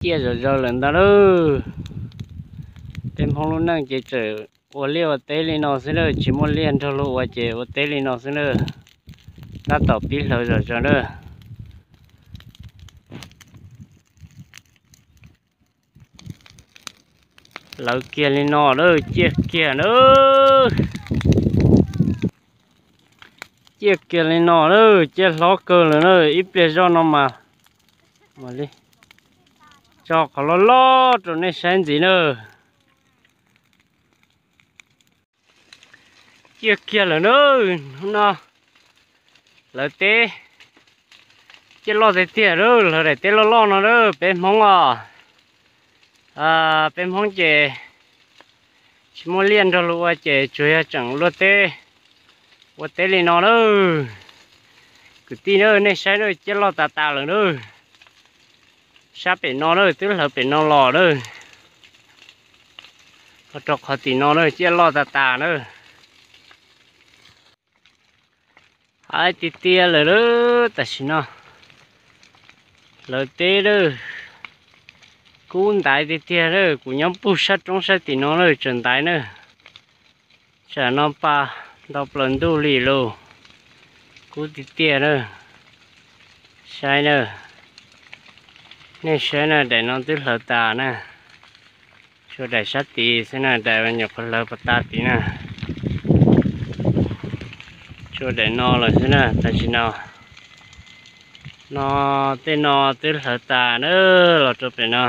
tiaj zom zaws lawm ntag lauj. Peb Hmoob lub neej ces tseem ua liaj ua teb li no xwb na, tsis muaj liaj nrog luag ua ces ua teb li no xwb na. Tab tom pib hlawv zom zaws na. Lawv kiag li no na, ciaj kiag na. Ciaj kiag li no na, ciaj hlob kawg lawm na, ib pliag zoj no mas li tso qhov loj loj rau nej saib ntxiv na. Ciaj kiag lawm na, hnub no lawv teb ciaj loj tiag tiag lauj, lawv daim teb loj loj no lauj, peb Hmoob os. Peb Hmoob ces tsis muaj liaj nrog luag ua ces tsuas yog tseem luaj teb, ua teb li no lauj. Kwv tij na, nej saib na, ciaj loj tas tas lawm na. Sab pem no na, twb hlawv pem no los na. Los rau qhov tim no na, ciaj loj tas tas na. Hais tiag tiag lawm lauj, tam sim no lawv teb lauj, kub ntaiv tiag tiag lauj, kuv nyob puag sab roob sab tim no lauj, tseem ntaiv na. Tsam no pa nto plaws ntuj li lauj, kub tiag tiag na. Saib na, nej saib na, daim no twb hlawv tas na. Tshuav daim sab tid xwb na, daim nyuam qhuav hlawv pas tas tid na. Tshuav daim no lawm xwb na, tam sim no. No, tej no twb hlawv tas na, los rau pem no.